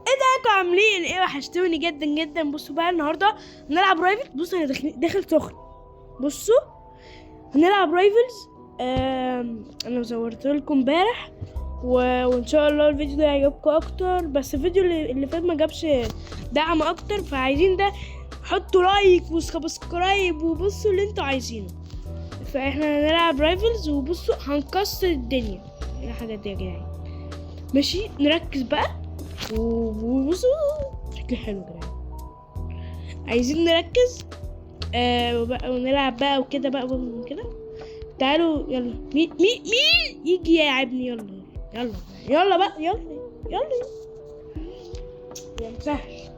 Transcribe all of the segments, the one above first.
ازيكم عاملين ايه؟ وحشتوني جدا جدا. بصوا بقى النهارده هنلعب Rivals. بصوا انا داخل سخن. بصوا هنلعب Rivals. انا صورت لكم امبارح وان شاء الله الفيديو ده يعجبكم اكتر. بس الفيديو اللي فات ما جابش دعم اكتر، فعايزين ده حطوا like و subscribe وبصوا اللي انتوا عايزينه. فاحنا هنلعب Rivals وبصوا هنكسر الدنيا. ايه الحاجات دي يا جدعان؟ ماشي نركز بقى وبصوا شكله حلو يا جدعان. عايزين نركز وبقى ونلعب بقى وكده بقى وكده. تعالوا يلا، مين مين مين يجي يلعبني؟ يلا يلا يلا بقى، يلا يلا يا مسهل.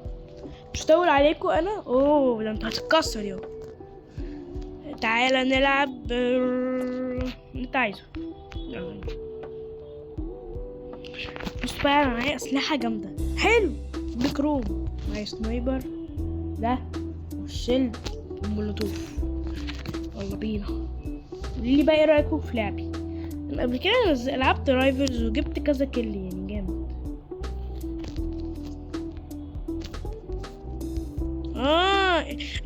مش هطول عليكم انا. اوه ده انت هتتكسر. يلا تعالى نلعب اللي انت عايزه. يلا بص بقى، انا معايا اسلحة جامدة حلو. بكروم معايا sniper ده وال shield والمولوتوف. يلا بينا. قولي لي بقى ايه رايكم في لعبي؟ انا قبل كده لعبت Rivals وجبت كذا kill، يعني جامد.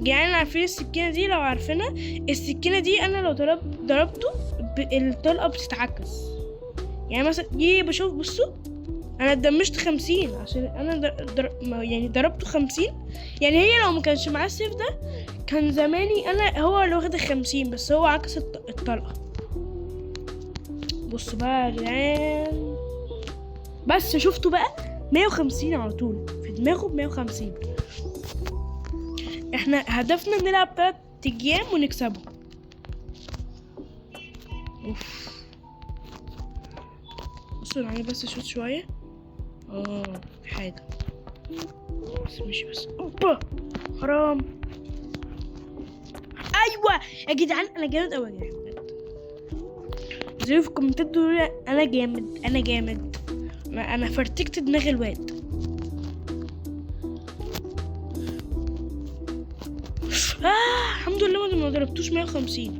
يعني عارفين السكينة دي؟ لو عارفينها السكينة دي، انا لو ضربته الطلقة بتتعكس. يعني مثلا دي بشوف، بصوا انا اتدمجت 50 عشان انا يعني ضربته 50. يعني هي لو ما كانش معاه السيف ده كان زماني انا هو اللي واخد 50، بس هو عكس الطلقة. بصوا بقى يا جدعان، بس شفتوا بقى 150 على طول في دماغه ب 150. احنا هدفنا نلعب 3 ايام ونكسبه. اوف بصوا انا عايز بس اشوط شوية. في حاجة بس ماشي. بس اوبا حرام. ايوه يا جدعان انا جامد اوي يا جدعان بجد. انزلوا في الكومنتات تقولوا لي انا جامد، انا جامد. انا فرتكت دماغ الواد. الحمد لله ما ضربتوش 150.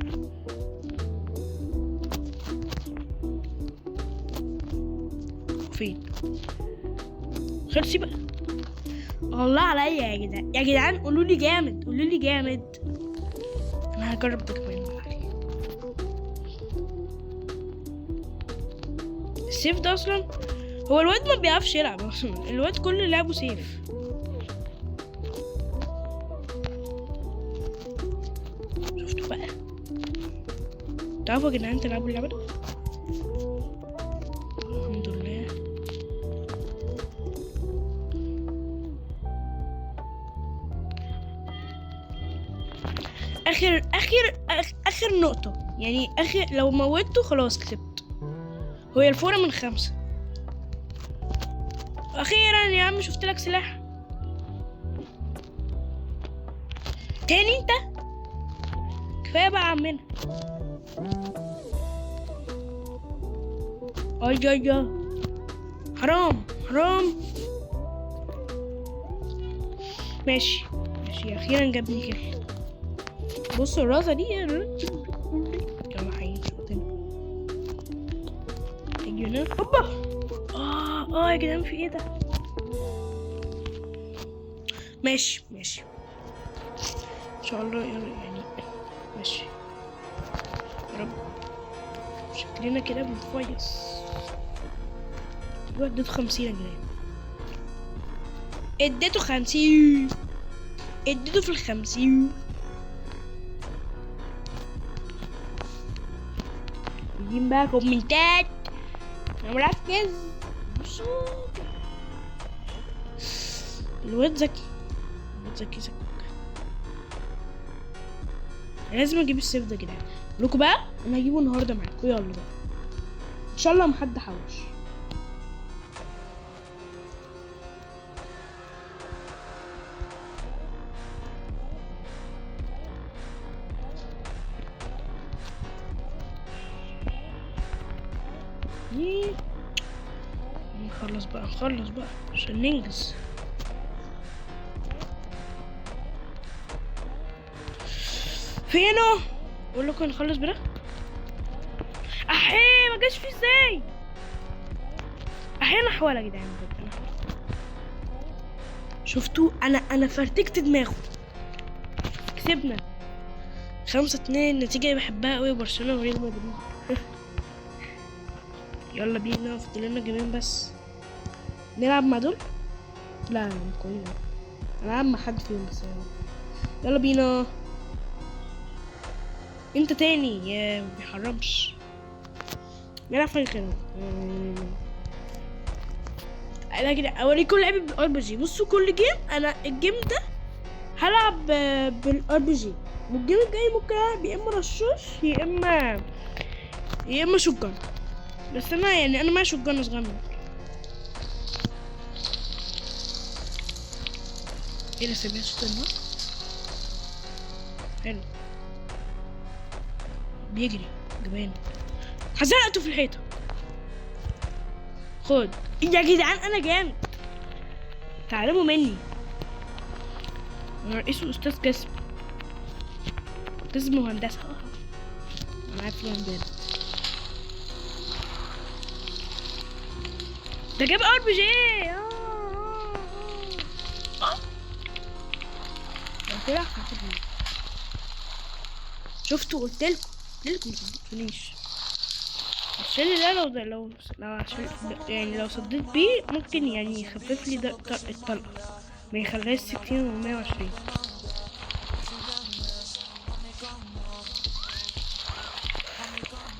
فين خلصي بقى؟ الله عليا يا جدعان. يا جدعان قولوا لي جامد، قولوا لي جامد. انا هجرب ده كمان. السيف ده اصلا هو الواد ما بيعرفش يلعب اصلا، الواد كل لعبه سيف. شفتوا بقى؟ تعرفوا يا جدعان تلعبوا اللعبة دي؟ الحمد لله. اخر نقطة، يعني اخر لو موتته خلاص كسبت. هي الفورة من 5. اخيرا يا عم شفت لك سلاح تاني. انت كفاية بقى يا عمنا. اي اي اي حرام حرام. ماشي ماشي، اخيرا جابني كده. بصوا الرازة دي. يلا حي تاني. يجي هنا. هوبا. يا جدعان في ايه ده؟ ماشي ماشي ان شاء الله. يعني ماشي يا رب. شكلنا كده بنفيص. اديته 50 يا جدعان، اديته 50، اديته في 50. عايزين بقى كومنتات. انا مركز. بصوا الواد ذكي، الواد ذكي ذكي. انا لازم اجيب السيف ده يا جدعان. لكم بقى انا هجيبه النهارده معاكم. يلا بقى ان شاء الله ما حد حوش. نخلص بقى، نخلص بقى عشان ننجز. فينه؟ اقول لكم نخلص بده. احي ما جاش فيه ازاي؟ احي انا حوالي يا جدعان بجد. انا حوالي. شفتوه؟ انا فرتكت دماغه. كسبنا 5-2، النتيجة بحبها قوي، برشلونة وريال مدريد. يلا بينا، فاضل لنا جيمين بس. نلعب مع دول؟ لا كويس، العب مع حد فيهم بس. يلا بينا. انت تاني يا ما بيحرمش. نلعب فريق خير. انا كده اوريكم لعبة بال RPG. بصوا كل game، انا ال game ده هلعب بال RPG، وال game الجاي ممكن العب يا اما رشاش يا اما shotgun. بس انا يعني انا معايا shotgun صغنن. ايه ده؟ سمعت صوت النار؟ حلو، بيجري جبان. حزقته في الحيطة. خد يا جدعان، انا جامد، تعلموا مني. انا رئيس استاذ قسم، قسم هندسة. انا عارف ليه هندسة. ده جاب RPG. طلع. شفتوا؟ قلتلكوا ما تصدقونيش. عشان ده لو لو عشان يعني لو صديت بيه ممكن يعني يخفف لي الطلقة، ما يخليهاش 60 و120.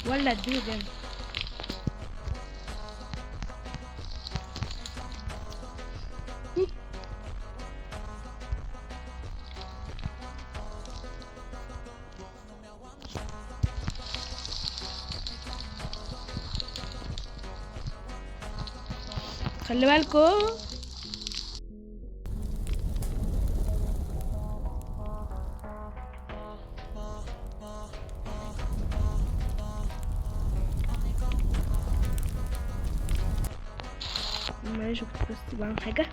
ولا اديله جامد. خلي بالكم. معلش كنت بس بعمل حاجة،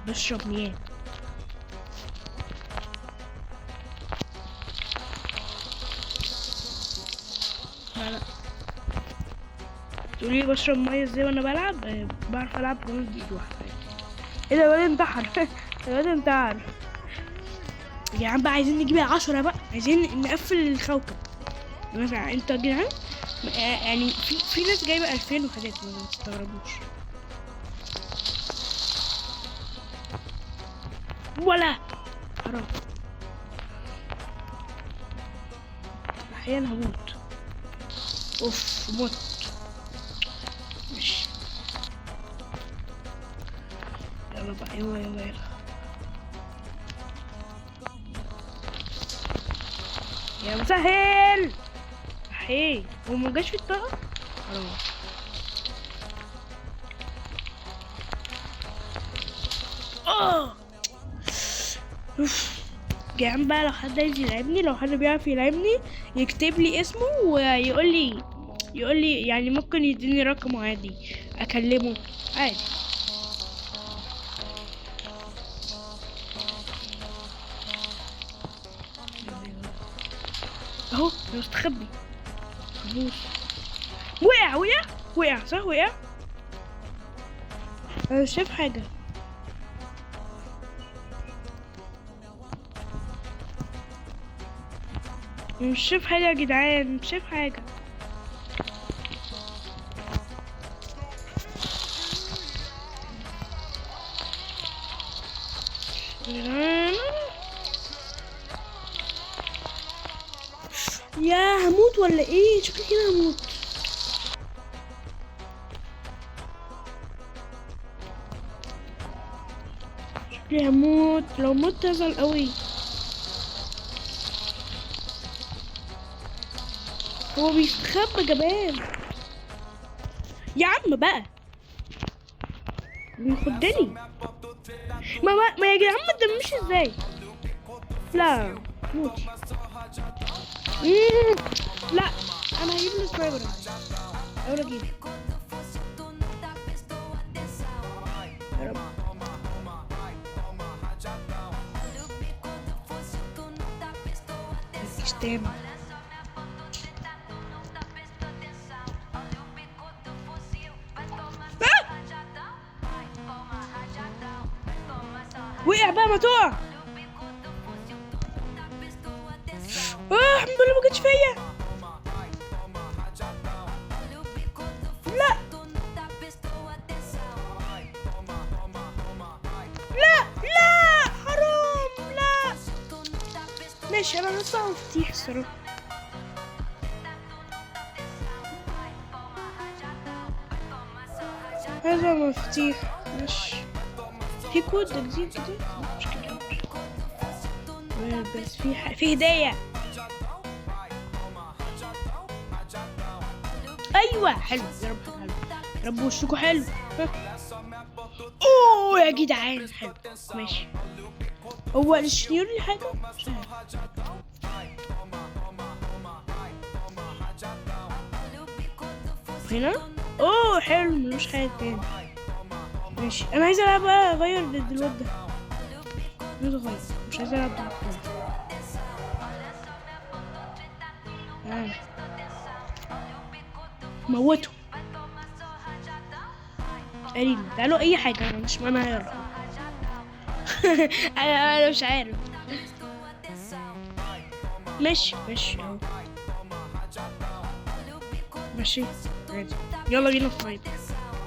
بشرب مياه. لا تقولي بشرب مية ازاي وانا بلعب؟ بعرف العب كمان بايد واحدة. ايه ده؟ الواد انتحر. الواد انتحر يا جدعان. بقى عايزين نجيب 10 بقى، عايزين نقفل الكوكب مثلا. انتوا يا جدعان يعني في ناس جايبه 2000 وحاجات، ما تستغربوش. ولا حرام، احيانا هموت. اوف موت. ماشي يلا بقى، يلا يلا يلا يا مسهل. احيه هو ما جاش في الطاقة؟ حرام. اوف جعان بقى. لو حد عايز يلعبني، لو حد بيعرف يلعبني يكتب لي اسمه ويقول لي، يقول لي يعني ممكن يديني رقمه عادي، اكلمه عادي. اهو مستخبي. وقع وقع وقع، صح وقع. انا مش شايف حاجة. مش شايف حاجة يا جدعان، مش شايف حاجة. يا هموت ولا ايه؟ شكلي كده هموت. شكلي هموت. لو مت هزعل قوي. هو بيستخبى جبان يا عم بقى، بيخدني. ما يا جدعان ما تدمش ازاي؟ لا موت. لا انا هجيب ال sniper. اول اجيب يا رب. مفيش تاني. وقع بقى، ما تقع. الحمد لله ما جتش فيا. لا لا لا حرام، لا. ماشي انا هطلع مفتيح الصراحة. هذا مفتيح. ماشي في كود جديد كده مش كده، بس في هدايا. ايوه حلو، يا رب حلو، يا رب وشكوا حلو. اوه يا جدعان حلو. ماشي هو الشنيور لي حاجة؟ مش عارف. هنا اوه حلو، ملوش حاجة تاني. ماشي انا عايز العب بقى، اغير ضد الواد ده. عايز اغير، مش عايز العب ضد التاني. تعالى موته قريب. تعالوا اي حاجة، انا مش انا هيرفع. انا مش عارف. ماشي ماشي اهو، ماشي عادي. يلا بينا sniper.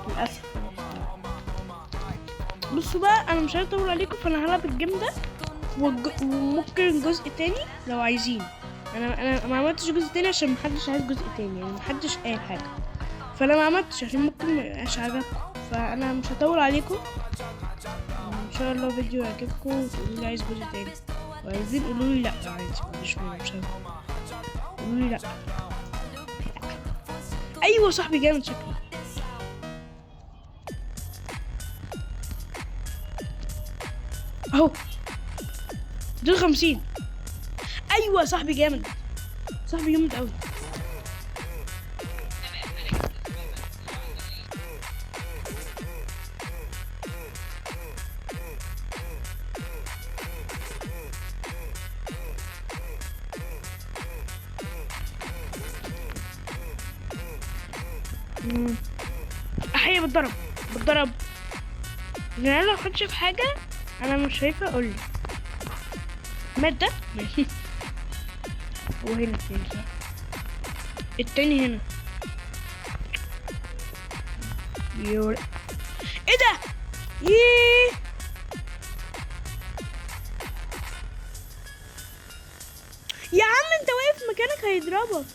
للاسف بصوا بقى، انا مش عايز اطول عليكم، فانا هلعب ال game ده وممكن جزء تاني لو عايزين. انا ما عملتش جزء تاني عشان محدش عايز جزء تاني، يعني محدش قال حاجة، فانا ما عملتش عشان ممكن ما يبقاش عجبكم، فانا مش هطول عليكم. ان شاء الله فيديو يعجبكم وتقولوا لي عايز جزء تاني، وعايزين قولوا لي لا عادي، مش عايز قولوا لي لا. ايوه صاحبي جامد شكله. اهو دول 50. ايوه صاحبي جامد، صاحبي جامد قوي. احيي بالضرب بالضرب. يعني لو حد شاف حاجة انا مش شايفه قولي. مات ده؟ ماشي. هو هنا التاني صح؟ التاني هنا. يور ايه ده؟ ييه يا عم انت واقف مكانك هيضربك.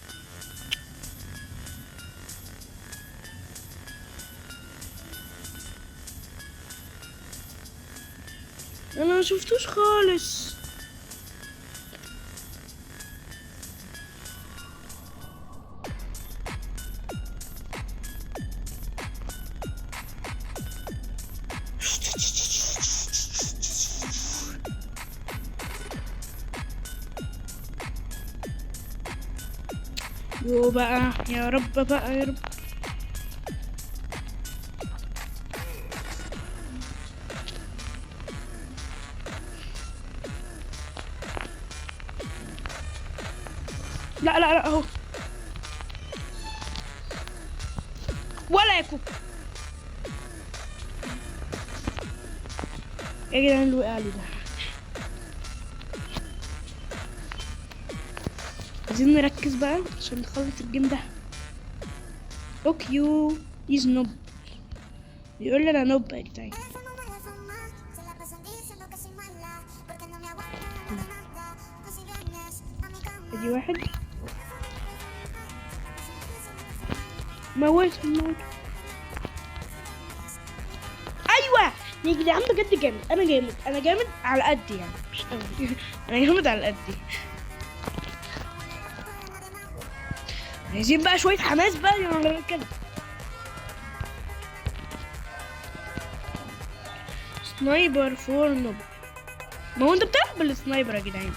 انا ما شفتوش خالص. يو بقى يا رب بقى يا رب. لا لا لا اهو ولا يا كوكو. يا جدعان اللي وقع لي ده. عايزين نركز بقى عشان نخلص ال game ده. okay is noob، بيقول لي انا noob يا جدعان. ادي واحد موت موت. ايوه يا جدعان بجد جامد. انا جامد، انا جامد على قدي يعني، مش قوي. انا جامد على قدي. عايزين بقى شوية حماس بقى يعني كده. sniper for noob. ما هو انت بتلعب بال sniper يا جدعان.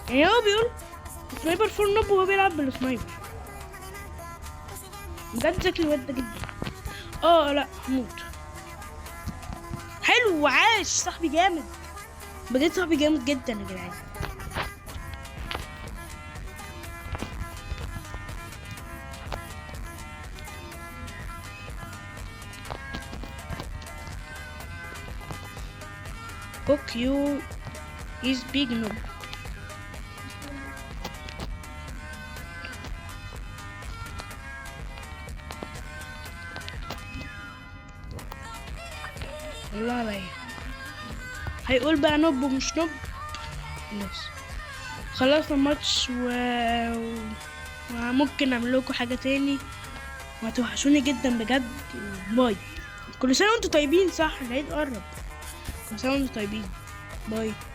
يعني هو بيقول sniper for noob وهو بيلعب بال sniper. بجد ذكي الواد ده جدا. لا هموت. حلو عاش صاحبي جامد بجد، صاحبي جامد جدا يا جدعان. Cook you is big noob. الله عليا. هيقول بقى noob ومش noob. خلاص خلصنا الماتش وممكن اعمل لكم حاجة تاني، وهتوحشوني جدا بجد. bye. كل سنة وانتم طيبين. صح، العيد قرب. كل سنة وانتم طيبين. bye.